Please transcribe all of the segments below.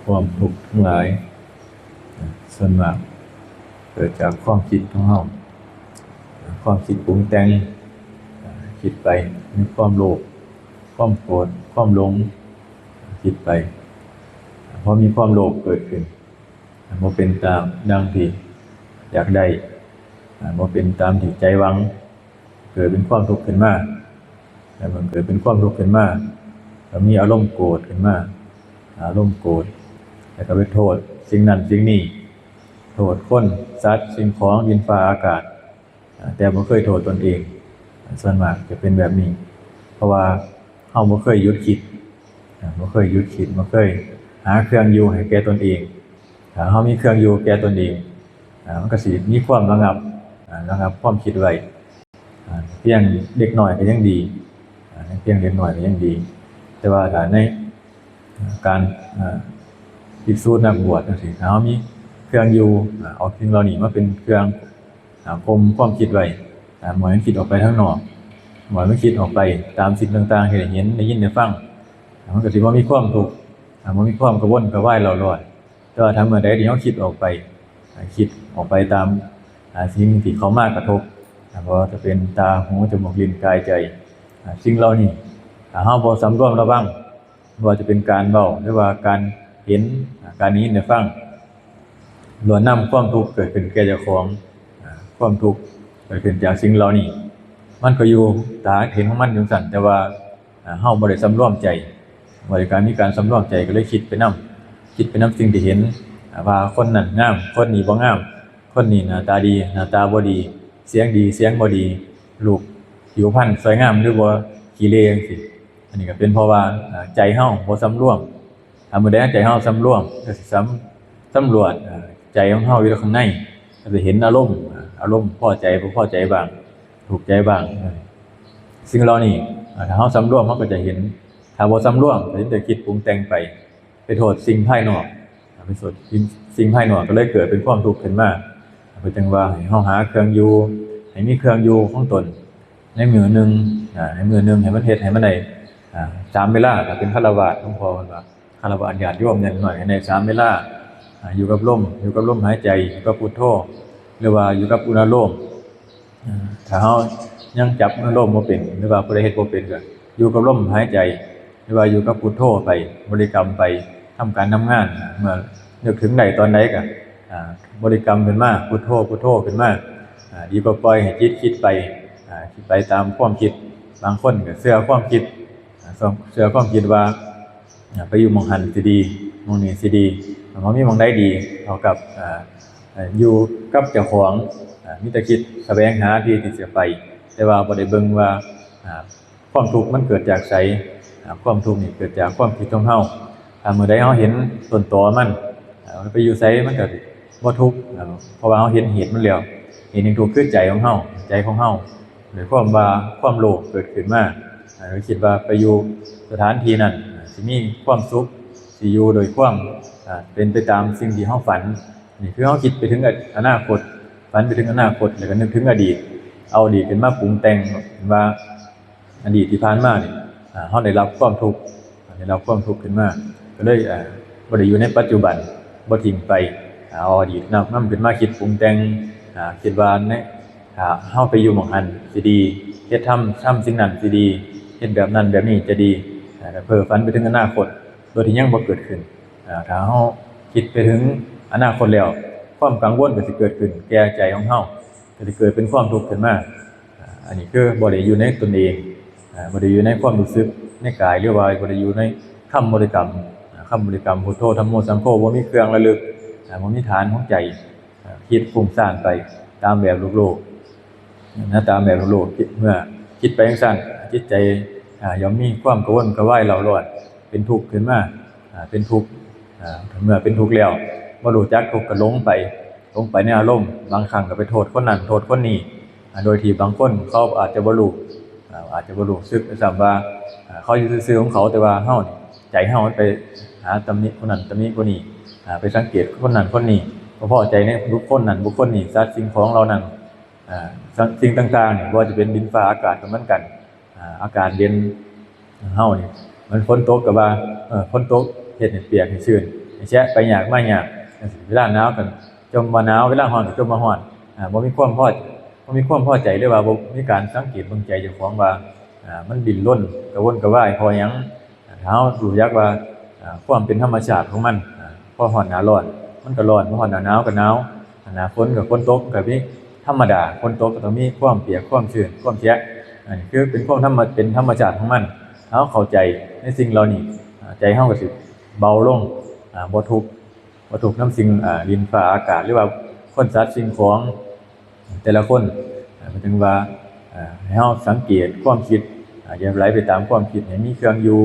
ຄວາມທຸກທັງຫຼາຍ ສ່ວນມາກເກີດຈາກຄວາມຄິດຂອງເຮົາ, ຄວາມຄິດປຸງແຕ່ງ, ຄິດໄປມີຄວາມໂລບ, ຄວາມໂກດ, ຄວາມຫຼົງ, ຄິດໄປ. ພໍມີຄວາມໂລບເກີດຂຶ້ນ, ບໍ່ເປັນຕາມດັ່ງທີ່ຢາກໄດ້, ບໍ່ເປັນຕາມທີ່ໃຈຫວັງ, ເກີດເປັນຄວາມທຸກຂຶ້ນມາ. ແລ້ວມັນເກີດເປັນຄວາມທຸກຂຶ້ນມາ, ກໍມີອາລົມໂກດຂຶ້ນມາ, ອາລົມໂກດ, ແລ້ວກໍໄປໂທດສິ່ງນັ້ນສິ່ງນີ້, ໂທດຄົນ, ສັດ, ສິ່ງຂອງ, ດິນຟ້າອາກາດ, ແຕ່ບໍ່ເຄີຍໂທດຕົນເອງ. ສ່ວນມາກຈະເປັນແບບນີ້, ເພາະວ່າເຮົາບໍ່ເຄີຍຢຸດຄິດ, ບໍ່ເຄີຍຢຸດຄິດ, ບໍ່ເຄີຍຫາເຄື່ອງຢູ່ໃຫ້ແກ່ຕົນເອງ. ຖ້າເຮົາມີເຄື່ອງຢູ່ແກ່ຕົນເອງ, ມັນກໍຊິມີຄວາມລະງັບ, ລະງັບຄວາມຄິດໄວ້. ອາ ພຽງເດັກນ້ອຍກໍຍັງດີ, ອາ ພຽງເດັກນ້ອຍກໍຍັງດີ, ແຕ່ວ່າຖ້າໃນ ອາ ການ ອາ ພິກສຸນັກບວດຈັ່ງຊີ້, ຖ້າເຮົາມີເຄື່ອງຢູ່, ອາ ເອົາສິ່ງເຫຼົ່ານີ້ມາເປັນເຄື່ອງ ອາ ຂົ່ມຄວາມຄິດໄວ້, ອາ ບໍ່ໃຫ້ມັນຄິດອອກໄປທາງນອກ, ບໍ່ໃຫ້ມັນຄິດອອກໄປຕາມສິ່ງຕ່າງໆທີ່ໄດ້ເຫັນ, ໄດ້ຍິນ, ໄດ້ຟັງ, ອາ ມັນກໍຊິບໍ່ມີຄວາມທຸກ, ອາ ບໍ່ມີຄວາມກະວົນກະວາຍເລົ້າລອຍ. ແຕ່ວ່າຖ້າເມື່ອໃດທີ່ເຮົາຄິດອອກໄປ, ອາ ຄິດອອກໄປຕາມ ອາ ສິ່ງທີ່ເຂົ້າມາກະທົບ, ອາ ບໍ່ວ່າຈະເປັນຕາ, ຫູ, ຈະມູກ, ລີ້ນ, ກາຍ, ໃຈ, ອາ ສິ່ງເຫຼົ່ານີ້ ຖ້າເຮົາບໍ່ສຳລວມລະວັງ, ບໍ່ວ່າຈະເປັນການເວົ້າ ຫຼືວ່າການເຫັນ, ອາ ການໄດ້ຍິນໄດ້ຟັງ, ລ້ວນນຳຄວາມທຸກເກີດຂຶ້ນແກ່ເຈົ້າຂອງ. ອາ ຄວາມທຸກເກີດຂຶ້ນຈາກສິ່ງເຫຼົ່ານີ້, ມັນກໍຢູ່ຕາເຫັນຂອງມັນຢູ່ຊັ້ນ, ແຕ່ວ່າ ອາ ເຮົາບໍ່ໄດ້ສຳລວມໃຈ, ບໍ່ໄດ້ການ ມີການສຳລວມໃຈ ກໍເລີຍຄິດໄປນຳ, ຄິດໄປນຳສິ່ງທີ່ເຫັນ, ອາ ວ່າຄົນນັ້ນງາມ, ຄົນນີ້ບໍ່ງາມ, ຄົນນີ້ໜ້າຕາດີ, ໜ້າຕາບໍ່ດີ, ສຽງດີ, ສຽງບໍ່ດີ, ຮູບຜິວພັນສວຍງາມ ຫຼືບໍ່ ຂີ້ເລຈັ່ງຊີ້. ອັນນີ້ກໍເປັນເພາະວ່າ ອາ ໃຈເຮົາບໍ່ສຳລວມ. ຖ້າມື້ໃດໃຈເຮົາສຳລວມ, ກໍຊິສຳ ສຳຫຼວດ ເອີ ໃຈຂອງເຮົາຢູ່ຂ້າງໃນ, ກໍຈະເຫັນອາລົມ, ອາ ອາລົມພໍໃຈ, ບໍ່ພໍໃຈບ້າງ, ທຸກໃຈບ້າງ. ເອີ ສິ່ງເຫຼົ່ານີ້ ອາ ຖ້າເຮົາສຳລວມ ເຮົາກໍຈະເຫັນ, ຖ້າບໍ່ສຳລວມ ກໍຈະມີແຕ່ຄິດປຸງແຕ່ງໄປ, ໄປໂທດສິ່ງພາຍນອກ, ໄປໂທດສິ່ງ ສິ່ງພາຍນອກ, ກໍເລີຍເກີດເປັນຄວາມທຸກຂຶ້ນມາ. ເພິ່ນຈຶ່ງວ່າໃຫ້ເຮົາຫາເຄື່ອງຢູ່, ໃຫ້ມີເຄື່ອງຢູ່ຂອງຕົນ ໃນມື້ໜຶ່ງ, ອາ ໃນມື້ໜຶ່ງໃຫ້ມັນເຮັດໃຫ້ມັນໄດ້ ອາ ສາມເວລາ. ຖ້າເປັນຄາລະວາດ, ຫຼວງພໍ່ເພິ່ນວ່າ ຄາລະວາດຍາດໂຍມຢ່າງໜ້ອຍໃຫ້ໄດ້ສາມເວລາ, ອາ ຢູ່ກັບລົມ, ຢູ່ກັບລົມຫາຍໃຈ, ຢູ່ກັບພຸດໂທ ຫຼືວ່າຢູ່ກັບອຸນາໂລມ. ອາ ຖ້າເຮົາຍັງຈັບອາລົມບໍ່ເປັນ ຫຼືວ່າຜູ້ໃດເຮັດບໍ່ເປັນ ກໍຢູ່ກັບລົມຫາຍໃຈ ຫຼືວ່າຢູ່ກັບພຸດໂທໄປ, ບໍລິກຳໄປ, ທຳການທຳງານ. ເມື່ອນຶກເຖິງໄດ້ຕອນໃດກໍ ອາ ບໍລິກຳຂຶ້ນມາ, ພຸດໂທ, ພຸດໂທຂຶ້ນມາ. ອາ ດີກວ່າປ່ອຍໃຫ້ຈິດຄິດໄປ, ອາ ຄິດໄປຕາມຄວາມຄິດ. ບາງຄົນກໍເຊື່ອຄວາມຄິດ, ອາ ເຊື່ອຄວາມຄິດວ່າ ອາ ໄປຢູ່ໝ່ອງຫັ້ນຊິດີ, ໝ່ອງນີ້ຊິດີ. ບໍ່ມີໝ່ອງໃດດີເທົ່າກັບ ອາ ຢູ່ກັບເຈົ້າຂອງ, ອາ ມີແຕ່ຄິດສະແຫວງຫາທີ່ ທີ່ຈະໄປ, ແຕ່ວ່າບໍ່ໄດ້ເບິ່ງວ່າ ອາ ຄວາມທຸກມັນເກີດຈາກໃສ. ອາ ຄວາມທຸກນີ້ເກີດຈາກຄວາມຄິດຂອງເຮົາ. ຖ້າມື້ໃດເຮົາເຫັນຕົ້ນຕໍມັນ, ອາ ໄປຢູ່ໃສມັນກໍບໍ່ທຸກ, ເພາະວ່າເຮົາເຫັນເຫດມັນແລ້ວ. ເຫດແຫ່ງທຸກຄືໃຈຂອງເຮົາ, ໃຈຂອງເຮົາ ດ້ວຍຄວາມວ່າຄວາມໂລບເກີດຂຶ້ນມາ, ເຮົາຄິດວ່າໄປຢູ່ສະຖານທີ່ນັ້ນຊິມີຄວາມສຸກ, ຊິຢູ່ໂດຍຄວາມ ອາ ເປັນໄປຕາມສິ່ງທີ່ເຮົາຝັນ. ນີ້ຄືເຮົາຄິດໄປເຖິງອະ ອະນາຄົດ, ຝັນໄປເຖິງອະນາຄົດ ແລ້ວກໍນຶກເຖິງອະດີດ, ເອົາອະດີດຂຶ້ນມາປຸງແຕ່ງວ່າ ອະດີດທີ່ຜ່ານມານີ້ ອາ ເຮົາໄດ້ຮັບຄວາມທຸກ, ໄດ້ຮັບຄວາມທຸກຂຶ້ນມາ, ກໍເລີຍ ອາ ບໍ່ໄດ້ຢູ່ໃນປັດຈຸບັນ, ບໍ່ຖິ້ມໄປ, ອາ ເອົາອະດີດນຳ ນຳຂຶ້ນມາຄິດປຸງແຕ່ງ, ອາ ຄິດວ່າໃນ ຖ້າເຮົາໄປຢູ່ໝ່ອງຫັ້ນຊິດີ, ເຮັດທຳ ທຳສິ່ງນັ້ນຊິດີ, ເຮັດແບບນັ້ນແບບນີ້ຈະດີ, ອາ ກໍເພ້ຝັນໄປເຖິງອະນາຄົດໂດຍທີ່ຍັງບໍ່ເກີດຂຶ້ນ. ອາ ຖ້າເຮົາຄິດໄປເຖິງອະນາຄົດແລ້ວ, ຄວາມກັງວົນກໍຊິເກີດຂຶ້ນແກ່ໃຈຂອງເຮົາ, ກໍຊິເກີດເປັນຄວາມທຸກຂຶ້ນມາ. ອາ ອັນນີ້ຄືບໍ່ໄດ້ຢູ່ໃນຕົນເອງ, ອາ ບໍ່ໄດ້ຢູ່ໃນຄວາມຮູ້ສຶກໃນກາຍ ຫຼືວ່າບໍ່ໄດ້ຢູ່ໃນຄຳບໍລິກຳ, ອາ ຄຳບໍລິກຳ ພຸດໂທ ທຳໂມ ສັງໂຄ ບໍ່ມີເຄື່ອງລະລຶກ, ອາ ບໍ່ມີຖານຂອງໃຈ, ອາ ຄິດຟຸ້ງສ້ານໄປຕາມແບບໂລກໆ, ນະ ຕາມແບບໂລກໆ. ຄິດ ເມື່ອຄິດໄປຈັ່ງຊັ້ນ, ຈິດໃຈ ອາ ຍ່ອມມີຄວາມກະວົນກະວາຍເລົ້າລອຍ, ເປັນທຸກຂຶ້ນມາ, ອາ ເປັນທຸກ, ອາ ເມື່ອເປັນທຸກແລ້ວ ບໍ່ຮູ້ຈັກທຸກກໍຫຼົງໄປ, ຫຼົງໄປໃນອາລົມ, ບາງຄັ້ງກໍໄປໂທດຄົນນັ້ນໂທດຄົນນີ້, ອາ ໂດຍທີ່ບາງຄົນເຂົາອາດຈະບໍ່ຮູ້, ອາ ອາດຈະບໍ່ຮູ້ສຶກຊ້ຳວ່າ ອາ ເຂົາຢູ່ຊື່ໆຂອງເຂົາ, ແຕ່ວ່າເຮົານີ້ ໃຈເຮົາມັນໄປຫາຕຳໜິຄົນນັ້ນຕຳໜິຄົນນີ້, ອາ ໄປສັງເກດຄົນນັ້ນຄົນນີ້, ບໍ່ພໍໃຈໃນບຸກຄົນນັ້ນບຸກຄົນນີ້, ສັດສິ່ງຂອງເຫຼົ່ານັ້ນ, ອາ ສິ່ງຕ່າງໆນີ້, ບໍ່ວ່າຈະເປັນດິນຟ້າອາກາດກໍເໝືອນກັນ. ອາ ອາກາດເຢັນເຮົານີ້, ມັນຝົນຕົກກໍວ່າ ເອີ ຝົນຕົກເຮັດໃຫ້ປຽກໃຫ້ຊື້ນ, ແຊະໄປຍາກມາຍາກ ເວລາໜາວກໍຈົ່ມວ່າໜາວ ເວລາຮ້ອນກໍຈົ່ມວ່າຮ້ອນ ອາ ບໍ່ມີຄວາມພໍ ບໍ່ມີຄວາມພໍໃຈ ຫຼືວ່າບໍ່ມີການສັງເກດເບິ່ງໃຈເຈົ້າຂອງວ່າ ອາ ມັນດີ້ນລົນກະວົນກະວາຍເພາະຫຍັງ. ຖ້າເຮົາຮູ້ຈັກວ່າ ອາ ຄວາມເປັນທຳມະຊາດຂອງມັນ ອາ ພໍຮ້ອນໜ້າຮ້ອນມັນກໍຮ້ອນ ພໍຮ້ອນໜ້າໜາວກໍໜາວ ໜ້າຝົນກໍຝົນຕົກ ກໍມີທຳມະດາ ຝົນຕົກກໍຕ້ອງມີຄວາມປຽກ ຄວາມຊື້ນ ຄວາມແຊະ ອັນນີ້ຄືເປັນຄວາມທຳມະ ເປັນທຳມະຊາດຂອງມັນ. ເຮົາເຂົ້າໃຈໃນສິ່ງເຫຼົ່ານີ້ ອາ ໃຈເຮົາກໍຊິເບົາລົງ ອາ ບໍ່ທຸກ ບໍ່ທຸກນຳສິ່ງ ອາ ດິນຟ້າອາກາດ ຫຼືວ່າຄົນສັດສິ່ງຂອງແຕ່ລະຄົນ. ອາ ໝາຍເຖິງວ່າ ອາ ໃຫ້ເຮົາສັງເກດຄວາມຄິດ ອາ ຢ່າໄຫຼໄປຕາມຄວາມຄິດ ໃຫ້ມີເຄື່ອງຢູ່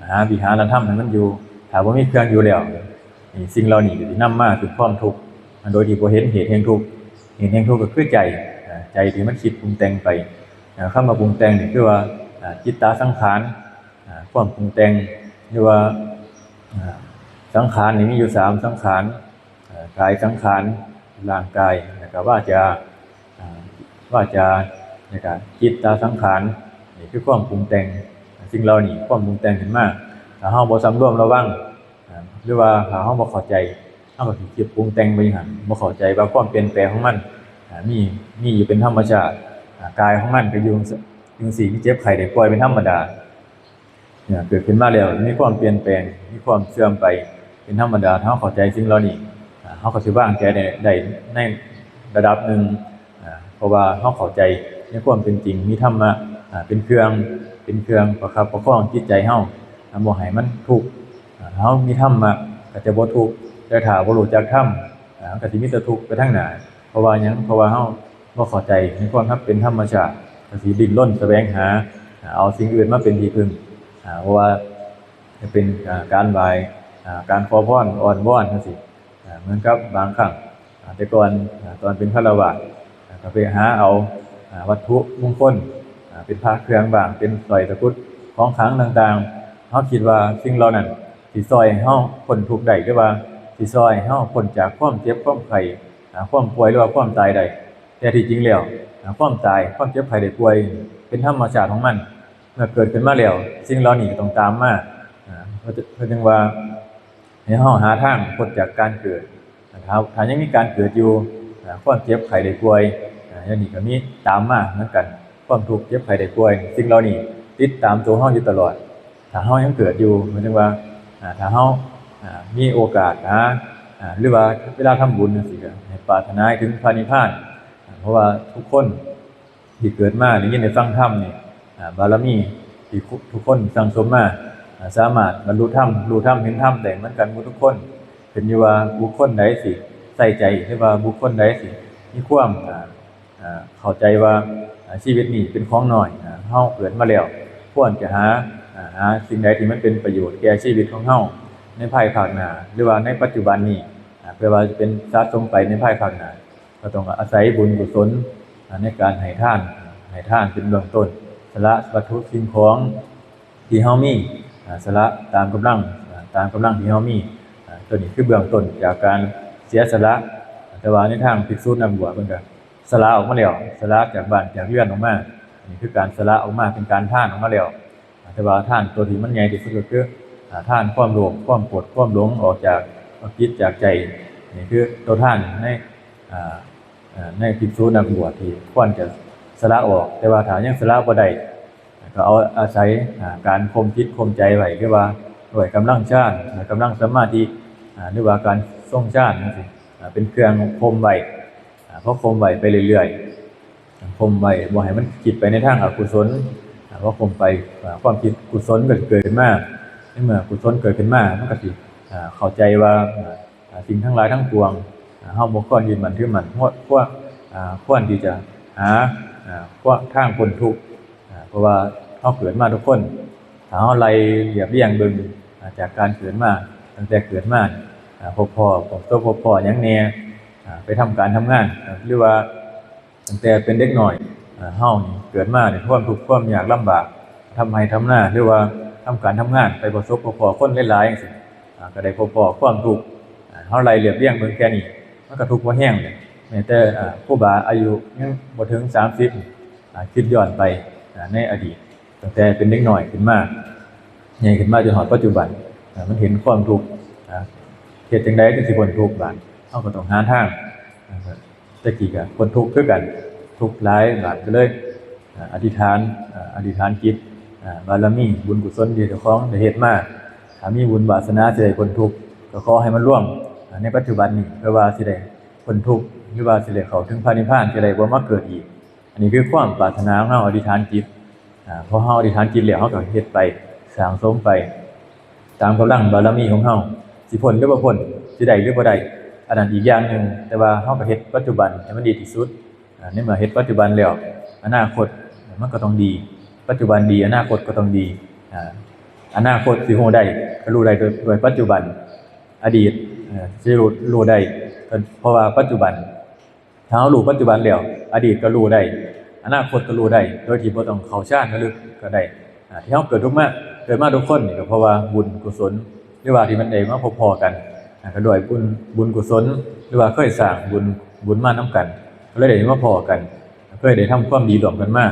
ຫາວິຫາລະທຳໃຫ້ມັນຢູ່. ຖ້າບໍ່ມີເຄື່ອງຢູ່ແລ້ວ ນີ້ ສິ່ງເຫຼົ່ານີ້ກໍຊິນຳມາເຖິງຄວາມທຸກ ໂດຍທີ່ບໍ່ເຫັນເຫດແຫ່ງທຸກ. ເຫດແຫ່ງທຸກກໍຄືໃຈ ອາ ໃຈທີ່ມັນຄິດປຸງແຕ່ງໄປ. ອາ ຄຳວ່າປຸງແຕ່ງນີ້ຄືວ່າ ອາ ຈິດຕະສັງຂານ ອາ ຄວາມປຸງແຕ່ງ ຫຼືວ່າ ອາ ສັງຂານນີ້ມີຢູ່ສາມສັງຂານ ອາ ກາຍສັງຂານ ຮ່າງກາຍ ແລ້ວກໍວາຈາ ອາ ວາຈາ ແລ້ວກໍຈິດຕະສັງຂານ ນີ້ຄືຄວາມປຸງແຕ່ງ. ສິ່ງເຫຼົ່ານີ້ ຄວາມປຸງແຕ່ງຂຶ້ນມາ ຖ້າເຮົາບໍ່ສຳລວມລະວັງ ອາ ຫຼືວ່າຖ້າເຮົາບໍ່ເຂົ້າໃຈ ເຮົາກໍຊິຄິດປຸງແຕ່ງໄປຢູ່ຫັ້ນ ບໍ່ເຂົ້າໃຈວ່າຄວາມປ່ຽນແປງຂອງມັນ ອາ ມີ ມີຢູ່ເປັນທຳມະຊາດ. ອາ ກາຍຂອງມັນກໍຢູ່ຈັ່ງຊີ້ ມີເຈັບໄຂ້ໄດ້ປ່ວຍເປັນທຳມະດາ. ເກີດຂຶ້ນມາແລ້ວມີຄວາມປ່ຽນແປງ ມີຄວາມເສື່ອມໄປເປັນທຳມະດາ. ຖ້າເຮົາເຂົ້າໃຈສິ່ງເຫຼົ່ານີ້ ອາ ເຮົາກໍຊິວາງໃຈໄດ້ ໄດ້ໃນລະດັບໜຶ່ງ ອາ ເພາະວ່າເຮົາເຂົ້າໃຈໃນຄວາມເປັນຈິງ ມີທຳມະ ອາ ເປັນເຄື່ອງ ເປັນເຄື່ອງປະຄັບປະຄອງຈິດໃຈເຮົາ ອາ ບໍ່ໃຫ້ມັນທຸກ. ອາ ເຮົາມີທຳມະກໍຈະບໍ່ທຸກ ແຕ່ຖ້າບໍ່ຮູ້ຈັກທຳ ອາ ມັນກໍຊິມີແຕ່ທຸກໄປທາງໜ້າ. ເພາະວ່າຫຍັງ? ເພາະວ່າເຮົາບໍ່ເຂົ້າໃຈໃນຄວາມເປັນທຳມະຊາດ ກໍຊິດີ້ນລົນສະແຫວງຫາ ອາ ເອົາສິ່ງອື່ນມາເປັນທີ່ເພິ່ງ ອາ ບໍ່ວ່າຈະເປັນ ອາ ການໄຫວ້ ອາ ການຂໍພອນ ອ້ອນວອນຈັ່ງຊີ້. ອາ ເໝືອນກັບບາງຄັ້ງ ອາ ແຕ່ກ່ອນ ອາ ຕອນເປັນຄາລະວາດ ອາ ກໍໄປຫາເອົາ ອາ ວັດຖຸມົງຄົນ ອາ ເປັນພະເຄື່ອງບາງ ເປັນສ້ອຍຕະກຸດ ຂອງຂລັງຕ່າງໆ ເຮົາຄິດວ່າສິ່ງເຫຼົ່ານັ້ນຊິຊ່ອຍໃຫ້ເຮົາພົ້ນທຸກໄດ້ ຫຼືວ່າຊິຊ່ອຍໃຫ້ເຮົາພົ້ນຈາກຄວາມເຈັບຄວາມໄຂ້ ອາ ຄວາມປ່ວຍ ຫຼືວ່າຄວາມຕາຍໄດ້. ແຕ່ທີ່ຈິງແລ້ວ ອາ ຄວາມຕາຍ ຄວາມເຈັບໄຂ້ໄດ້ປ່ວຍ ເປັນທຳມະຊາດຂອງມັນ. ເມື່ອເກີດຂຶ້ນມາແລ້ວ ສິ່ງເຫຼົ່ານີ້ກໍຕ້ອງຕາມມາ. ອາ ເພິ່ນ ເພິ່ນຈຶ່ງວ່າໃຫ້ເຮົາຫາທາງພົ້ນຈາກການເກີດ. ຖ້າ ຖ້າຍັງມີການເກີດຢູ່ ອາ ຄວາມເຈັບໄຂ້ໄດ້ປ່ວຍ ອາ ຢ່າງນີ້ກໍມີຕາມມາເໝືອນກັນ ຄວາມທຸກເຈັບໄຂ້ໄດ້ປ່ວຍ. ສິ່ງເຫຼົ່ານີ້ຕິດຕາມຕົວເຮົາຢູ່ຕະຫຼອດ. ຖ້າເຮົາຍັງເກີດຢູ່ ໝາຍເຖິງວ່າ ອາ ຖ້າເຮົາ ອາ ມີໂອກາດຫາ ອາ ຫຼືວ່າເວລາທຳບຸນຈັ່ງຊີ້ ກໍໃຫ້ປາດຖະໜາໃຫ້ເຖິງພະນິບພານ. ເພາະວ່າທຸກຄົນທີ່ເກີດມາໄດ້ຍິນໄດ້ຟັງທຳນີ້ ອາ ບາລະມີທີ່ ທຸກຄົນສັ່ງສົມມາ ອາ ສາມາດບັນລຸທຳ ຮູ້ທຳ ເຫັນທຳໄດ້ເໝືອນກັນໝົດທຸກຄົນ. ຂຶ້ນຢູ່ວ່າບຸກຄົນໃດຊິໃສ່ໃຈ ຫຼືວ່າບຸກຄົນໃດຊິມີຄວາມ ອາ ອາ ເຂົ້າໃຈວ່າ ອາ ຊີວິດນີ້ເປັນຂອງໜ້ອຍ ອາ ເຮົາເກີດມາແລ້ວ ຄວນຈະຫາ ອາ ຫາສິ່ງໃດທີ່ມັນເປັນປະໂຫຍດແກ່ຊີວິດຂອງເຮົາໃນພາຍພາກໜ້າ ຫຼືວ່າໃນປັດຈຸບັນນີ້ ອາ ເພື່ອວ່າຈະເປັນສະສົມໄປໃນພາຍພາກໜ້າ ກໍຕ້ອງອາໄສບຸນກຸສົນ ອາ ໃນການໃຫ້ທານ ໃຫ້ທານເປັນເບື້ອງຕົ້ນ ສະຫຼະວັດຖຸສິ່ງຂອງ ທີ່ເຮົາມີ ອາ ສະຫຼະຕາມກຳລັງ ອາ ຕາມກຳລັງທີ່ເຮົາມີ ອາ ຕົວນີ້ຄືເບື້ອງຕົ້ນຈາກການເສຍສະຫຼະ. ແຕ່ວ່າໃນທາງພິກສຸນັກບວດເພິ່ນກໍສະຫຼະອອກມາແລ້ວ ສະຫຼະຈາກບ້ານຈາກເຮືອນອອກມາ ອັນນີ້ຄືການສະຫຼະອອກມາ ເປັນການທານອອກມາແລ້ວ. ອາ ແຕ່ວ່າທານຕົວທີ່ມັນໃຫຍ່ທີ່ສຸດກໍຄື ອາ ທານຄວາມໂລບ ຄວາມໂກດ ຄວາມຫຼົງ ອອກຈາກ ອອກຈິດຈາກໃຈ. ນີ້ຄືຕົວທານໃນ ອາ ອາ ໃນພິກສຸນັກບວດທີ່ຄວນຈະສະຫຼະອອກ. ແຕ່ວ່າຖ້າຍັງສະຫຼະບໍ່ໄດ້ ກໍເອົາອາໄສ ອາ ການຂົ່ມຈິດຂົ່ມໃຈໄວ້ ຫຼືວ່າດ້ວຍກຳລັງຊານ ກຳລັງສະມາທິ ອາ ຫຼືວ່າການຊົງຊານຈັ່ງຊີ້ ອາ ເປັນເຄື່ອງຂົ່ມໄວ້. ອາ ພໍຂົ່ມໄວ້ໄປເລື້ອຍໆ ຂົ່ມໄວ້ບໍ່ໃຫ້ມັນຄິດໄປໃນທາງອະກຸສົນ ອາ ພໍຂົ່ມໄປ ອາ ຄວາມຄິດກຸສົນກໍຈະເກີດຂຶ້ນມາ. ໃນເມື່ອກຸສົນເກີດຂຶ້ນມາ ມັນກໍຊິ ອາ ເຂົ້າໃຈວ່າ ອາ ອາ ສິ່ງທັງຫຼາຍທັງປວງ ອາ ເຮົາບໍ່ຄວນຍຶດໝັ້ນຖືໝັ້ນ ຄວນ ຄວນ ອາ ຄວນທີ່ຈະຫາ ອາ ຄວາມ ທາງພົ້ນທຸກ ອາ ເພາະວ່າເຮົາເກີດມາທຸກຄົນ ຖ້າເຮົາໄລ່ລຽບລຽງເບິ່ງ ອາ ຈາກການເກີດມາ ຕັ້ງແຕ່ເກີດມາ ອາ ພົບພໍ້ ພົບສົບພົບພໍ້ຫຍັງແດ່ ອາ ໄປທຳການທຳງານ ອາ ຫຼືວ່າ ຕັ້ງແຕ່ເປັນເດັກນ້ອຍ ເຮົານີ້ເກີດມາດ້ວຍຄວາມທຸກຄວາມຍາກລຳບາກ ທຳໄຮ່ທຳນາ ຫຼືວ່າທຳການທຳງານ ໄປປະສົບພົບພໍ້ຄົນຫຼາຍໆຈັ່ງຊີ້ ກໍໄດ້ພົບພໍ້ຄວາມທຸກ. ເຮົາໄລ່ລຽບລຽງເບິ່ງແຄ່ນີ້ ມັນກໍທຸກພໍແຮງແຫຼະ. ແມ້ແຕ່ຄູບາອາຍຸຍັງບໍ່ເຖິງສາມສິບ ຄິດຍ້ອນໄປໃນອະດີດ ຕັ້ງແຕ່ເປັນເດັກນ້ອຍຂຶ້ນມາ ໃຫຍ່ຂຶ້ນມາຈົນຮອດປັດຈຸບັນ ມັນເຫັນຄວາມທຸກ ຮັດຈັ່ງໃດຈຶ່ງຊິພົ້ນທຸກບາດ? ເຮົາກໍຕ້ອງຫາທາງ. ແຕ່ກີ້ກໍພົ້ນທຸກຄືກັນ, ທຸກຫຼາຍບາດ ກໍເລີຍ ອາ ອະທິຖານ ອາ ອະທິຖານຈິດ ອາ ບາລະມີ ບຸນກຸສົນທີ່ເຈົ້າຂອງໄດ້ເຮັດມາ. ຖ້າມີບຸນວາສະໜາຊິໄດ້ພົ້ນທຸກ ກໍຂໍໃຫ້ມາລວມ ອາ ໃນປັດຈຸບັນນີ້ ເພື່ອວ່າຊິໄດ້ພົ້ນທຸກ ຫຼືວ່າຊິໄດ້ເຂົ້າເຖິງພະນິບພານ ຈະໄດ້ບໍ່ມາເກີດອີກ. ອັນນີ້ຄືຄວາມປາດຖະໜາຂອງເຮົາ, ອະທິຖານຈິດ. ອາ ພໍເຮົາອະທິຖານຈິດແລ້ວ ເຮົາກໍເຮັດໄປ, ສ້າງສົມໄປ ຕາມກຳລັງບາລະມີຂອງເຮົາ. ຊິພົ້ນຫຼືບໍ່ພົ້ນ, ຊິໄດ້ຫຼືບໍ່ໄດ້, ອັນນັ້ນອີກຢ່າງໜຶ່ງ, ແຕ່ວ່າເຮົາກໍເຮັດປັດຈຸບັນໃຫ້ມັນດີທີ່ສຸດ. ອາ ໃນເມື່ອເຮັດປັດຈຸບັນແລ້ວ, ອະນາຄົດມັນກໍຕ້ອງດີ, ປັດຈຸບັນດີ, ອະນາຄົດກໍຕ້ອງດີ. ອາ ອະນາຄົດຊິຮູ້ໄດ້, ກໍຮູ້ໄດ້ໂດຍ, ໂດຍປັດຈຸບັນ. ອະດີດ ເອີ ຊິຮູ້, ຮູ້ໄດ້ ກໍເພາະວ່າປັດຈຸບັນ. ຖ້າເຮົາຮູ້ປັດຈຸບັນແລ້ວ, ອະດີດກໍຮູ້ໄດ້, ອະນາຄົດກໍຮູ້ໄດ້ ໂດຍທີ່ບໍ່ຕ້ອງເຂົ້າຊານລະລຶກກໍໄດ້. ອາ ທີ່ເຮົາເກີດທຸກມາ, ເກີດມາທຸກຄົນນີ້ ກໍເພາະວ່າບຸນກຸສົນ ຫຼືວ່າທີ່ມັນໄດ້ມາພົບພໍ້ກັນ ອາ ກໍດ້ວຍບຸນ, ບຸນກຸສົນ ຫຼືວ່າເຄີຍສ້າງບຸນ, ບຸນມານຳກັນ ກໍເລີຍໄດ້ມາພໍ້ກັນ, ເຄີຍໄດ້ທຳຄວາມດີຮ່ວມກັນມາ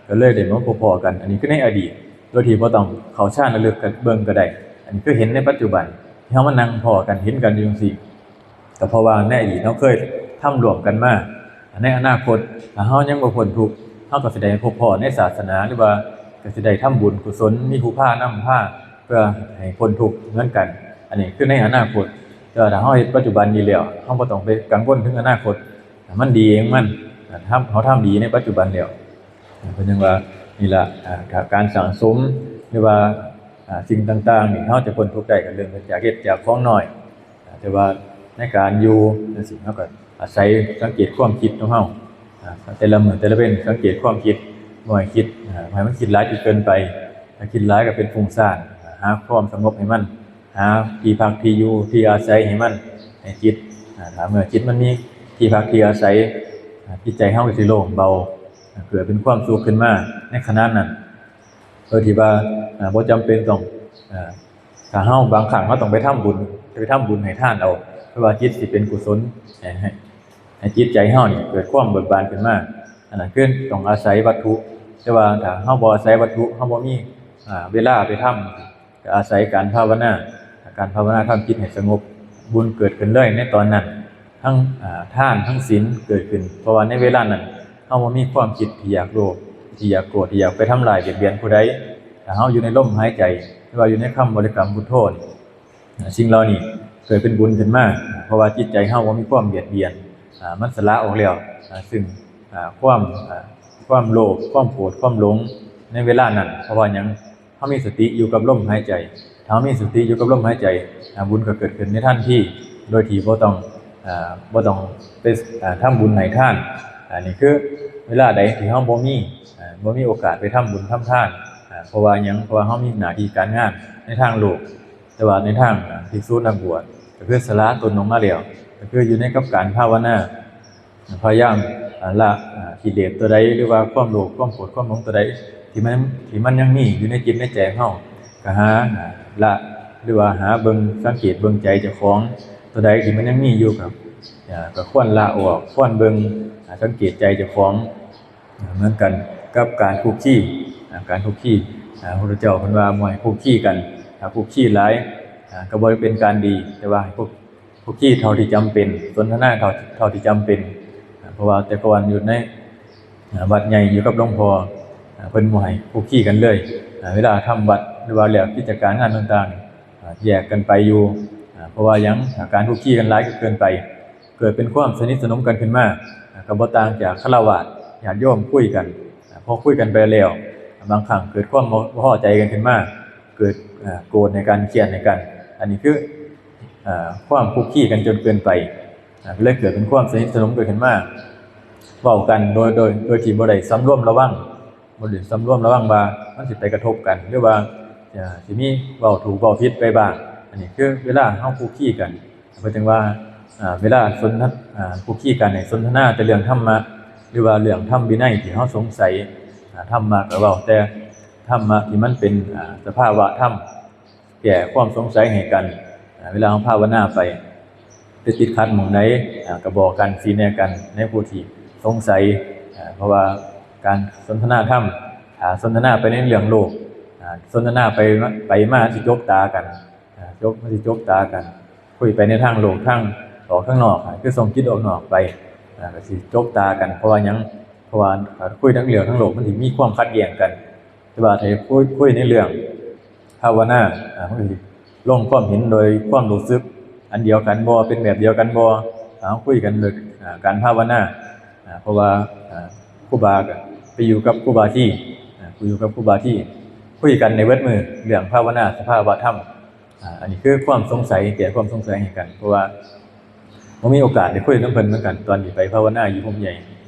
ກໍເລີຍໄດ້ມາພົບພໍ້ກັນ. ອັນນີ້ຄືໃນອະດີດ ໂດຍທີ່ບໍ່ຕ້ອງເຂົ້າຊານລະລຶກກໍເບິ່ງກໍໄດ້. ອັນນີ້ຄືເຫັນໃນປັດຈຸບັນ ທີ່ເຮົາມານັ່ງພໍ້ກັນ ເຫັນກັນຢູ່ຈັ່ງຊີ້ ກໍເພາະວ່າໃນອະດີດເຮົາເຄີຍທຳຮ່ວມກັນມາ. ໃນອະນາຄົດ ຖ້າເຮົາຍັງບໍ່ພົ້ນທຸກ ເຮົາກໍຊິໄດ້ພົບພໍ້ໃນສາສະໜາ ຫຼືວ່າກໍຊິໄດ້ທຳບຸນກຸສົນ ມີຜູ້ພານຳພາ ເພື່ອໃຫ້ພົ້ນທຸກເໝືອນກັນ. ອັນນີ້ຄືໃນອະນາຄົດ. ແຕ່ວ່າຖ້າເຮົາເຮັດປັດຈຸບັນດີແລ້ວ ເຮົາບໍ່ຕ້ອງໄປກັງວົນເຖິງອະນາຄົດ, ມັນດີເອງມັນ. ເຮົາທຳດີໃນປັດຈຸບັນແລ້ວ. ເພິ່ນຍັງວ່ານີ້ລະ ອາ ການສ້າງສົມ ຫຼືວ່າ ອາ ສິ່ງຕ່າງໆນີ້ ເຮົາຈະພົ້ນທຸກໄດ້ ກໍເລີ່ມຈາກເຮັດຈາກຂອງນ້ອຍ. ອາ ແຕ່ວ່າໃນການຢູ່ຈັ່ງຊີ້ ເຮົາກໍອາໄສສັງເກດຄວາມຄິດຂອງເຮົາ. ອາ ແຕ່ລະມື້ແຕ່ລະເວັນສັງເກດຄວາມຄິດ, ບໍ່ໃຫ້ຄິດ, ອາ ບໍ່ໃຫ້ມັນຄິດຫຼາຍຈົນເກີນໄປ. ຖ້າຄິດຫຼາຍກໍເປັນຟຸ້ງຊານ. ອາ ຫາຄວາມສະຫງົບໃຫ້ມັນ, ຫາທີ່ພັກທີ່ຢູ່ທີ່ອາໄສໃຫ້ມັນ, ໃຫ້ຈິດ. ອາ ຖ້າເມື່ອຈິດມັນມີທີ່ພັກທີ່ອາໄສ, ອາ ຈິດໃຈເຮົາກໍຊິໂລ່ງເບົາ, ເກີດເປັນຄວາມສຸກຂຶ້ນມາໃນຂະນະນັ້ນ. ໂດຍທີ່ວ່າ ອາ ບໍ່ຈຳເປັນຕ້ອງ ອາ ຖ້າເຮົາ ບາງຄັ້ງເຮົາຕ້ອງໄປທຳບຸນ, ໄປທຳບຸນໃຫ້ທານເອົາ ເພື່ອວ່າຈິດຊິເປັນກຸສົນ ໃຫ້ ໃຫ້ ໃຫ້ຈິດໃຈເຮົານີ້ເກີດຄວາມເບີກບານຂຶ້ນມາ. ອັນນັ້ນຄືຕ້ອງອາໄສວັດຖຸ. ແຕ່ວ່າຖ້າເຮົາບໍ່ອາໄສວັດຖຸ, ເຮົາບໍ່ມີ ອາ ເວລາໄປທຳ, ກໍອາໄສການພາວະນາ. ການພາວະນາທຳຈິດໃຫ້ສະຫງົບ, ບຸນເກີດຂຶ້ນເລີຍໃນຕອນນັ້ນ. ທັງ ອາ ທານ ທັງສິນເກີດຂຶ້ນ, ເພາະວ່າໃນເວລານັ້ນ ເຮົາບໍ່ມີຄວາມຄິດທີ່ຢາກໂລບ, ທີ່ຢາກໂກດ, ທີ່ຢາກໄປທຳລາຍບຽດບຽນຜູ້ໃດ. ຖ້າເຮົາຢູ່ໃນລົມຫາຍໃຈ ຫຼືວ່າຢູ່ໃນຄຳບໍລິກຳພຸດໂທນີ້, ອາ ສິ່ງເຫຼົ່ານີ້ເກີດເປັນບຸນຂຶ້ນມາ, ເພາະວ່າຈິດໃຈເຮົາບໍ່ມີຄວາມບຽດບຽນ, ອາ ມັນສະຫຼະອອກແລ້ວ, ອາ ຊຶ່ງ ອາ ຄວາມ ອາ ຄວາມໂລບ, ຄວາມໂກດ, ຄວາມຫຼົງໃນເວລານັ້ນ. ເພາະວ່າຫຍັງ? ເຮົາມີສະຕິຢູ່ກັບລົມຫາຍໃຈ. ຖ້າເຮົາມີສະຕິຢູ່ກັບລົມຫາຍໃຈ, ອາ ບຸນກໍເກີດຂຶ້ນໃນທັນທີ ໂດຍທີ່ບໍ່ຕ້ອງ ອາ ບໍ່ຕ້ອງໄປ ອາ ທຳບຸນໃຫ້ທານ. ອັນນີ້ຄືເວລາໃດທີ່ເຮົາບໍ່ມີ ອາ ບໍ່ມີໂອກາດໄປທຳບຸນທຳທານ. ອາ ເພາະວ່າຫຍັງ? ເພາະວ່າເຮົາມີໜ້າທີ່ການງານໃນທາງໂລກ. ແຕ່ວ່າໃນທາງ ອາ ພິກສຸນັກບວດ ກໍຄືສະຫຼະຕົນອອກມາແລ້ວ, ກໍຄືຢູ່ໃນກັບການພາວະນາ. ພະຍາຍາມ ອາ ລະ ອາ ກິເລດຕົວໃດ ຫຼືວ່າຄວາມໂລບ, ຄວາມໂກດ, ຄວາມຫຼົງຕົວໃດ ທີ່ມັນ ທີ່ມັນຍັງມີຢູ່ໃນຈິດໃນໃຈຂອງເຮົາ, ກໍຫາ ອາ ລະ ຫຼືວ່າຫາເບິ່ງ ສັງເກດເບິ່ງໃຈເຈົ້າຂອງ. ຕົວໃດທີ່ມັນຍັງມີຢູ່ ກໍ ອາ ກໍຄວນລະອອກ, ຄວນເບິ່ງ ອາ ສັງເກດໃຈເຈົ້າຂອງ. ເໝືອນກັນກັບການຄຸກຄີ ອາ ການຄຸກຄີ ອາ ພະພຸດທະເຈົ້າເພິ່ນວ່າບໍ່ໃຫ້ຄຸກຄີກັນ. ຖ້າຄຸກຄີຫຼາຍ ອາ ກໍບໍ່ໄດ້ເປັນການດີ, ແຕ່ວ່າໃຫ້ຄຸກ ຄຸກຄີເທົ່າທີ່ຈຳເປັນ, ສົນທະນາເທົ່າ ເທົ່າທີ່ຈຳເປັນ. ເພາະວ່າແຕ່ກ່ອນຢູ່ໃນ ອາ ວັດໃຫຍ່ຢູ່ກັບຫຼວງພໍ່ ອາ ເພິ່ນບໍ່ໃຫ້ຄຸກຄີກັນເລີຍ. ອາ ເວລາທຳວັດ ຫຼືວ່າແລ້ວກິດຈະການງານຕ່າງໆ ອາ ແຍກກັນໄປຢູ່. ອາ ເພາະວ່າຫຍັງ? ຖ້າການຄຸກຄີກັນຫຼາຍເກີນໄປ ເກີດເປັນຄວາມສະໜິດສະໜົມກັນຂຶ້ນມາ ອາ ກໍບໍ່ຕ່າງຈາກຄາລະວາດ ຍາດໂຍມຄຸຍກັນ. ອາ ພໍຄຸຍກັນໄປແລ້ວ ບາງຄັ້ງເກີດຄວາມບໍ່ ບໍ່ພໍໃຈກັນຂຶ້ນມາ, ເກີດ ອາ ໂກດໃຫ້ກັນ, ຄຽດໃຫ້ກັນ. ອັນນີ້ຄື ອາ ຄວາມຄຸກຄີກັນຈົນເກີນໄປ ອາ ກໍເລີຍເກີດເປັນຄວາມສະໜິດສະໜົມເກີດຂຶ້ນມາ, ເວົ້າກັນໂດຍ ໂດຍ ໂດຍທີ່ບໍ່ໄດ້ສຳລວມລະວັງ, ບໍ່ໄດ້ສຳລວມລະວັງວ່າມັນຊິໄປກະທົບກັນ ຫຼືວ່າ ອາ ຊິມີເວົ້າຖືກເວົ້າຜິດໄປບ້າງ. ອັນນີ້ຄືເວລາເຮົາຄຸກຄີກັນ ເພິ່ນຈຶ່ງວ່າ ອາ ເວລາສົນທະ ອາ ຄຸກຄີກັນໃຫ້ສົນທະນາແຕ່ເລື່ອງທຳມະ ຫຼືວ່າເລື່ອງທຳວິໄນທີ່ເຮົາສົງໄສ. ອາ ທຳມະກໍເວົ້າແຕ່ທຳມະທີ່ມັນເປັນ ອາ ສະພາວະທຳ ແກ້ຄວາມສົງໄສໃຫ້ກັນ. ອາ ເວລາເຮົາພາວະນາໄປ ໄປຕິດຂັດໝ່ອງໃດ ອາ ກໍບອກກັນ, ຊີ້ແນະກັນໃນຜູ້ທີ່ສົງໄສ. ອາ ເພາະວ່າການສົນທະນາທຳ ຖ້າສົນທະນາໄປໃນເລື່ອງໂລກ ອາ ສົນທະນາໄປມາ ໄປມາ ມັນຊິຈົກຕາກັນ. ອາ ຈົກ ມັນຊິຈົກຕາກັນ. ຄຸຍໄປໃນທາງໂລກ ທາງອອກທາງນອກ ຄືສົ່ງຈິດອອກນອກໄປ ອາ ກໍຊິຈົກຕາກັນ. ເພາະວ່າຫຍັງ? ເພາະວ່າ ອາ ຄຸຍທາງເລື່ອງທາງໂລກ ມັນຊິມີຄວາມຂັດແຍ່ງກັນ. ແຕ່ວ່າຖ້າຄຸຍ ຄຸຍໃນເລື່ອງພາວະນາ ອາ ມັນກໍຊິລົງຄວາມເຫັນໂດຍຄວາມຮູ້ສຶກອັນດຽວກັນບໍ່ ເປັນແບບດຽວກັນບໍ່ ຖ້າເຮົາຄຸຍກັນໂດຍ ອາ ການພາວະນາ. ອາ ເພາະວ່າ ອາ ຄູບາກໍໄປຢູ່ກັບຄູບາທີ່ ອາ ໄປຢູ່ກັບຄູບາທີ່ ຄຸຍກັນໄດ້ເບິດມື້ເລື່ອງພາວະນາສະພາວະທຳ. ອາ ອັນນີ້ຄືຄວາມສົງໄສ ແກ້ຄວາມສົງໄສໃຫ້ກັນ ເພາະວ່າບໍ່ມີໂອກາດໄດ້ຄຸຍນຳເພິ່ນເໝືອນກັນ. ຕອນທີ່ໄປພາວະນາຢູ່ໂຮມໃຫຍ່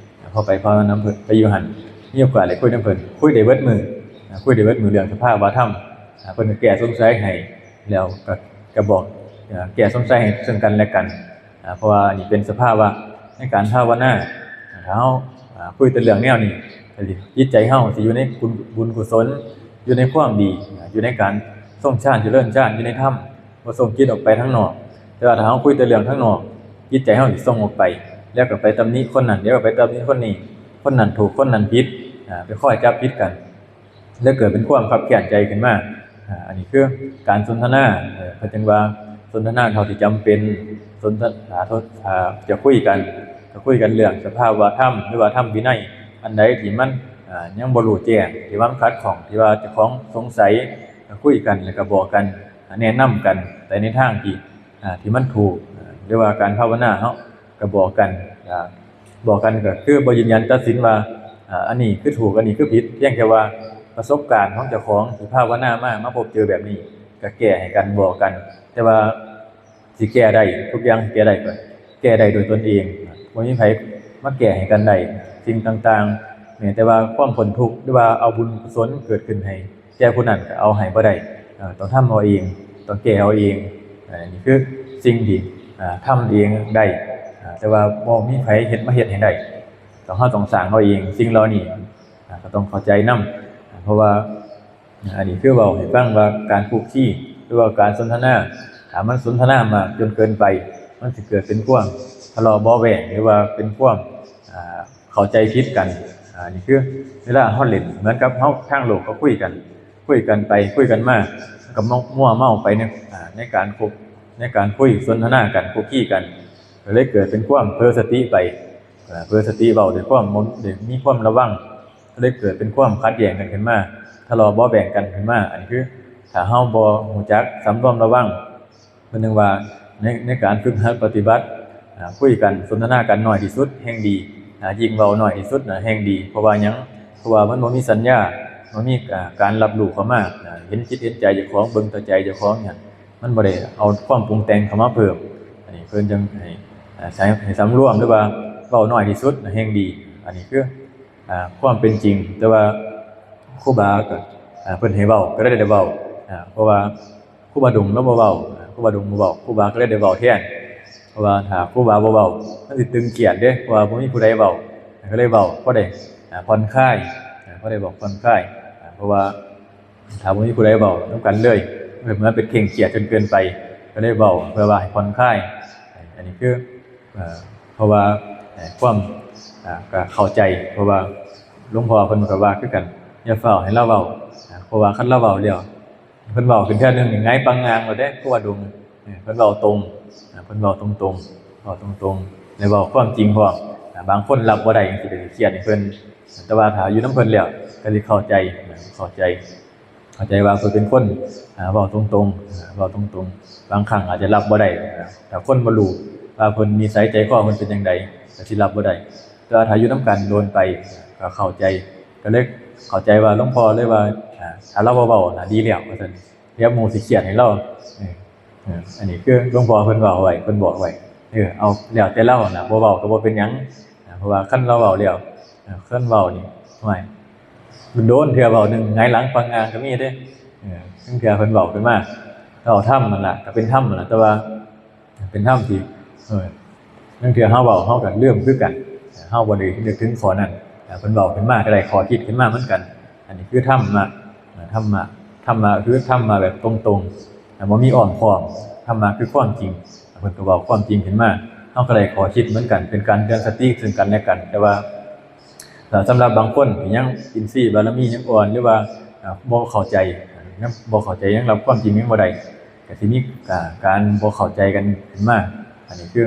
ເຮົາໄປພາວະນານຳເພິ່ນ ໄປຢູ່ຫັ້ນ ມີໂອກາດໄດ້ຄຸຍນຳເພິ່ນ ຄຸຍໄດ້ເບິດມື້ ອາ ຄຸຍໄດ້ເບິດມື້ເລື່ອງສະພາວະທຳ. ອາ ເພິ່ນກໍແກ້ສົງໄສໃຫ້ ແລ້ວກໍ ກໍບອກ ອາ ແກ້ສົງໄສໃຫ້ເຊິ່ງກັນແລະກັນ. ອາ ເພາະວ່າອັນນີ້ເປັນສະພາວະໃນການພາວະນາ. ຖ້າເຮົາ ອາ ຄຸຍແຕ່ເລື່ອງແນວນີ້ ກໍຊິ ຈິດໃຈເຮົາຊິຢູ່ໃນບຸນ ບຸນກຸສົນ ຢູ່ໃນຄວາມດີ ອາ ຢູ່ໃນການຊົງຊານ ຈະເລີນຊານ ຢູ່ໃນທຳ ບໍ່ສົ່ງຈິດອອກໄປທາງນອກ. ແຕ່ວ່າຖ້າເຮົາຄຸຍແຕ່ເລື່ອງທາງນອກ ຈິດໃຈເຮົາຊິສົ່ງອອກໄປ ແລ້ວກໍໄປຕຳໜິຄົນນັ້ນ ແລ້ວກໍໄປຕຳໜິຄົນນີ້ ຄົນນັ້ນຖືກ ຄົນນັ້ນຜິດ ອາ ໄປຄອຍຈັບຜິດກັນ ແລ້ວເກີດເປັນຄວາມຄັບແຄ້ນໃຈຂຶ້ນມາ. ອາ ອັນນີ້ຄືການສົນທະນາ ເອີ ເພິ່ນຈຶ່ງວ່າສົນທະນາເທົ່າທີ່ຈຳເປັນ ສົນທະ ອາ ເທົ່າ ອາ ຈະຄຸຍກັນ ກໍຄຸຍກັນເລື່ອງສະພາວະທຳ ຫຼືວ່າທຳວິໄນ ອັນໃດທີ່ມັນ ອາ ຍັງບໍ່ຮູ້ແຈ້ງ ທີ່ວ່າມັນຂັດຂ້ອງ ທີ່ວ່າເຈົ້າຂອງສົງໄສ ກໍຄຸຍກັນ ແລ້ວກໍບອກກັນ ແນະນຳກັນໄປໃນທາງທີ່ ອາ ທີ່ມັນຖືກ ອາ ຫຼືວ່າການພາວະນາເນາະ ກໍບອກກັນ ອາ ບອກກັນກໍຄືບໍ່ຢືນຢັນຕັດສິນວ່າ ອາ ອັນນີ້ຄືຖືກ ອັນນີ້ຄືຜິດ ພຽງແຕ່ວ່າປະສົບການຂອງເຈົ້າຂອງທີ່ພາວະນາມາ ມາພົບເຈີແບບນີ້ ກໍແກ້ໃຫ້ກັນ ບອກກັນ. ແຕ່ວ່າຊິແກ້ໄດ້ ທຸກຢ່າງທີ່ແກ້ໄດ້ກໍແກ້ໄດ້ໂດຍຕົນເອງ ບໍ່ມີໃຜມາແກ້ໃຫ້ກັນໄດ້. ສິ່ງຕ່າງໆ ແມ້ແຕ່ວ່າຄວາມພົ້ນທຸກ ຫຼືວ່າເອົາບຸນກຸສົນເກີດຂຶ້ນໃຫ້ ແຕ່ຜູ້ນັ້ນກໍເອົາໃຫ້ບໍ່ໄດ້ ເອີ ຕ້ອງທຳເອົາເອງ ຕ້ອງແກ້ເອົາເອງ. ເອີ ນີ້ຄືສິ່ງທີ່ ເອີ ທຳເອງໄດ້ ເອີ ແຕ່ວ່າບໍ່ມີໃຜເຮັດ ມາເຮັດໃຫ້ໄດ້ ຕ້ອງ ເຮົາຕ້ອງສ້າງເອົາເອງ. ສິ່ງເຫຼົ່ານີ້ ເອີ ກໍຕ້ອງເຂົ້າໃຈນຳ ເພາະວ່າ ເອີ ອັນນີ້ຄືເວົ້າໃຫ້ຟັງວ່າການຄຸກຄີ ຫຼືວ່າການສົນທະນາ ຖ້າມັນສົນທະນາມາກຈົນເກີນໄປ ມັນຊິເກີດເປັນຄວາມທະເລາະເບາະແວ້ງ ຫຼືວ່າເປັນຄວາມ ເອີ ເຂົ້າໃຈຜິດກັນ. ອາ ນີ້ຄືເວລາເຮົາຫຼິ້ນ ເໝືອນກັບເຮົາທາງໂລກເຂົາຄຸຍກັນ ຄຸຍກັນໄປຄຸຍກັນມາ ມັນກໍມົວເມົາໄປໃນ ອາ ໃນການຄົບ ໃນການຄຸຍສົນທະນາກັນ ຄຸກຄີກັນ ກໍເລີຍເກີດເປັນຄວາມເຜີສະຕິໄປ. ເອີ ເຜີສະຕິເວົ້າດ້ວຍຄວາມບໍ່ ໄດ້ມີຄວາມລະວັງ ກໍເລີຍເກີດເປັນຄວາມຂັດແຍ່ງກັນຂຶ້ນມາ ທະເລາະເບາະແວ້ງກັນຂຶ້ນມາ. ອັນນີ້ຄືຖ້າເຮົາບໍ່ຮູ້ຈັກສຳລວມລະວັງ ເພິ່ນຈຶ່ງວ່າໃນ ໃນການຝຶກຫັດປະຕິບັດ ອາ ຄຸຍກັນສົນທະນາກັນໜ້ອຍທີ່ສຸດແຮ່ງດີ ອາ ຍິ່ງເວົ້າໜ້ອຍທີ່ສຸດນະແຮ່ງດີ. ເພາະວ່າຫຍັງ? ເພາະວ່າມັນບໍ່ມີສັນຍາ ບໍ່ມີ ອາ ການຮັບຮູ້ເຂົ້າມາ ອາ ເຫັນຈິດເຫັນໃຈເຈົ້າຂອງ ເບິ່ງຕໍ່ໃຈເຈົ້າຂອງຫັ້ນ ມັນບໍ່ໄດ້ເອົາຄວາມປຸງແຕ່ງເຂົ້າມາເພີ່ມ. ອັນນີ້ເພິ່ນຈຶ່ງໃຫ້ ອາ ໃຫ້ສຳລວມ ຫຼືວ່າເວົ້າໜ້ອຍທີ່ສຸດນະແຮ່ງດີ. ອັນນີ້ຄື ອາ ຄວາມເປັນຈິງ ແຕ່ວ່າຄູບາກໍ ອາ ເພິ່ນໃຫ້ເວົ້າ ກໍເລີຍໄດ້ເວົ້າ ອາ ເພາະວ່າຄູບາດົງລາວບໍ່ເວົ້າ ອາ ຄູບາດົງບໍ່ເວົ້າ ຄູບາກໍເລີຍໄດ້ເວົ້າແທນ. ເພາະວ່າຖ້າຄູບາບໍ່ເວົ້າ ມັນຊິຕຶງຄຽດເດ້ ເພາະວ່າບໍ່ມີຜູ້ໃດເວົ້າ ກໍເລີຍເວົ້າ ພໍໄດ້ ອາ ຜ່ອນຄາຍ ອາ ພໍໄດ້ບອກຜ່ອນຄາຍ ອາ ເພາະວ່າຖ້າບໍ່ມີຜູ້ໃດເວົ້ານຳກັນເລີຍ ມັນກໍເໝືອນເປັນເຄັ່ງຄຽດຈົນເກີນໄປ ກໍເລີຍເວົ້າເພື່ອວ່າໃຫ້ຜ່ອນຄາຍ. ອັນນີ້ຄື ເອີ ເພາະວ່າ ເອີ ຄວາມ ເອີ ກໍເຂົ້າໃຈ ເພາະວ່າຫຼວງພໍ່ເພິ່ນກໍວ່າຄືກັນ ຢ່າຟ້າວໃຫ້ລາວເວົ້າ ເພາະວ່າຄັນລາວເວົ້າແລ້ວ ເພິ່ນເວົ້າຂຶ້ນເທື່ອໜຶ່ງນີ້ຫງາຍປັງງາງໂລດເດ້ ຄືວ່າດົງ ເອີ ເພິ່ນເວົ້າຕົງ ເອີ ເພິ່ນເວົ້າຕົງໆ ເວົ້າຕົງໆ ແລະເວົ້າຄວາມຈິງພ້ອມ. ບາງຄົນຮັບບໍ່ໄດ້ຈັ່ງຊີ້ ກໍຊິຄຽດໃຫ້ເພິ່ນ ແຕ່ວ່າຖ້າຢູ່ນຳເພິ່ນແລ້ວ ກໍຊິເຂົ້າໃຈ ເຂົ້າໃຈ ເຂົ້າໃຈວ່າເພິ່ນເປັນຄົນ ອາ ເວົ້າຕົງໆ ເວົ້າຕົງໆ ບາງຄັ້ງອາດຈະຮັບບໍ່ໄດ້ ຖ້າຄົນບໍ່ຮູ້ວ່າເພິ່ນນິໄສໃຈຄໍເພິ່ນເປັນຈັ່ງໃດ ກໍຊິຮັບບໍ່ໄດ້. ແຕ່ວ່າຖ້າຢູ່ນຳກັນໂດນໄປ ກໍເຂົ້າໃຈ ກໍເລີຍເຂົ້າໃຈວ່າ ຫຼວງພໍ່ເລີຍວ່າ ອາ ຖ້າລາວບໍ່ເວົ້ານະດີແລ້ວ ວ່າຊັ້ນ ດຽວໝູ່ຊິຄຽດໃຫ້ລາວ. ເອີ ເອີ ອັນນີ້ຄືຫຼວງພໍ່ເພິ່ນເວົ້າໄວ້ ເພິ່ນບອກໄວ້ ເອີ ເອົາ ແລ້ວແຕ່ລາວນະ ບໍ່ເວົ້າກໍບໍ່ເປັນຫຍັງ ເພາະວ່າຄັນລາວເວົ້າແລ້ວ ຄັນເວົ້ານີ້ ໂອ້ຍ ໂດນເທື່ອເວົ້າໜຶ່ງຫງາຍຫຼັງປັງງາງກໍມີເດ້. ເອີ ລາງເທື່ອເພິ່ນເວົ້າຂຶ້ນມາ ເວົ້າທຳນັ້ນລະ ກໍເປັນທຳນັ້ນລະ ແຕ່ວ່າເປັນທຳທີ່ ເອີ ລາງເທື່ອເຮົາເວົ້າ ເຮົາກໍລືມຄືກັນ ເຮົາບໍ່ໄດ້ນຶກເຖິງຂໍ້ນັ້ນ ເພິ່ນເວົ້າຂຶ້ນມາກໍໄດ້ຂໍ້ຄິດຂຶ້ນມາເໝືອນກັນ. ອັນນີ້ຄືທຳມະ ທຳມະ ທຳມະຄືທຳມະແບບຕົງໆ ບໍ່ມີອ້ອມຄ້ອມ ທຳມະຄືຄວາມຈິງ ເພິ່ນກໍເວົ້າຄວາມຈິງຂຶ້ນມາ ເຮົາກໍໄດ້ຂໍ້ຄິດເໝືອນກັນ ເປັນການເຕືອນສະຕິເຊິ່ງກັນແລະກັນ. ແຕ່ວ່າ ເອີ ສຳລັບບາງຄົນທີ່ຍັງອິນຊີບາລະມີຍັງອ່ອນ ຫຼືວ່າ ເອີ ບໍ່ເຂົ້າໃຈ ຍັງບໍ່ເຂົ້າໃຈ ຍັງຮັບຄວາມຈິງຍັງບໍ່ໄດ້ ກໍสิมี อ่า การบ่เข้าใจกันขึ้นมา อันนี้คือ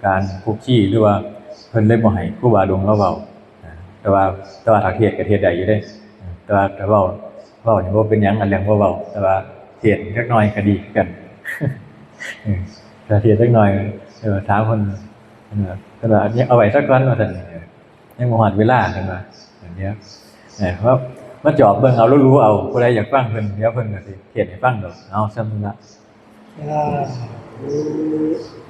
การคุกคี หรือว่าเพิ่นเลยบ่ให้ครูบาดงลาวเว้า อ่า แต่ว่า แต่ว่าถ้าเทศน์ก็เทศน์ได้อยู่เด้ แต่ว่าถ้าเว้า เว้านี่บ่เป็นหยัง อันเรื่องบ่เว้า แต่ว่าเทศน์จักหน่อยก็ดีคือกัน เออ ถ้าเทศน์จักหน่อย เออ ถามเพิ่น เพิ่นว่า เพิ่นว่าเอาไว้ซะก่อนว่าซั่น ยังบ่ฮอดเวลา เพิ่นว่า เดี๋ยว เออ ว่ามาจอบเบิ่งเอา หลู่ๆ เอา ผู้ใดอยากฟังเพิ่น เดี๋ยวเพิ่นก็สิเทศน์ให้ฟังดอก เอา ส่ำนี้ละ สาธุ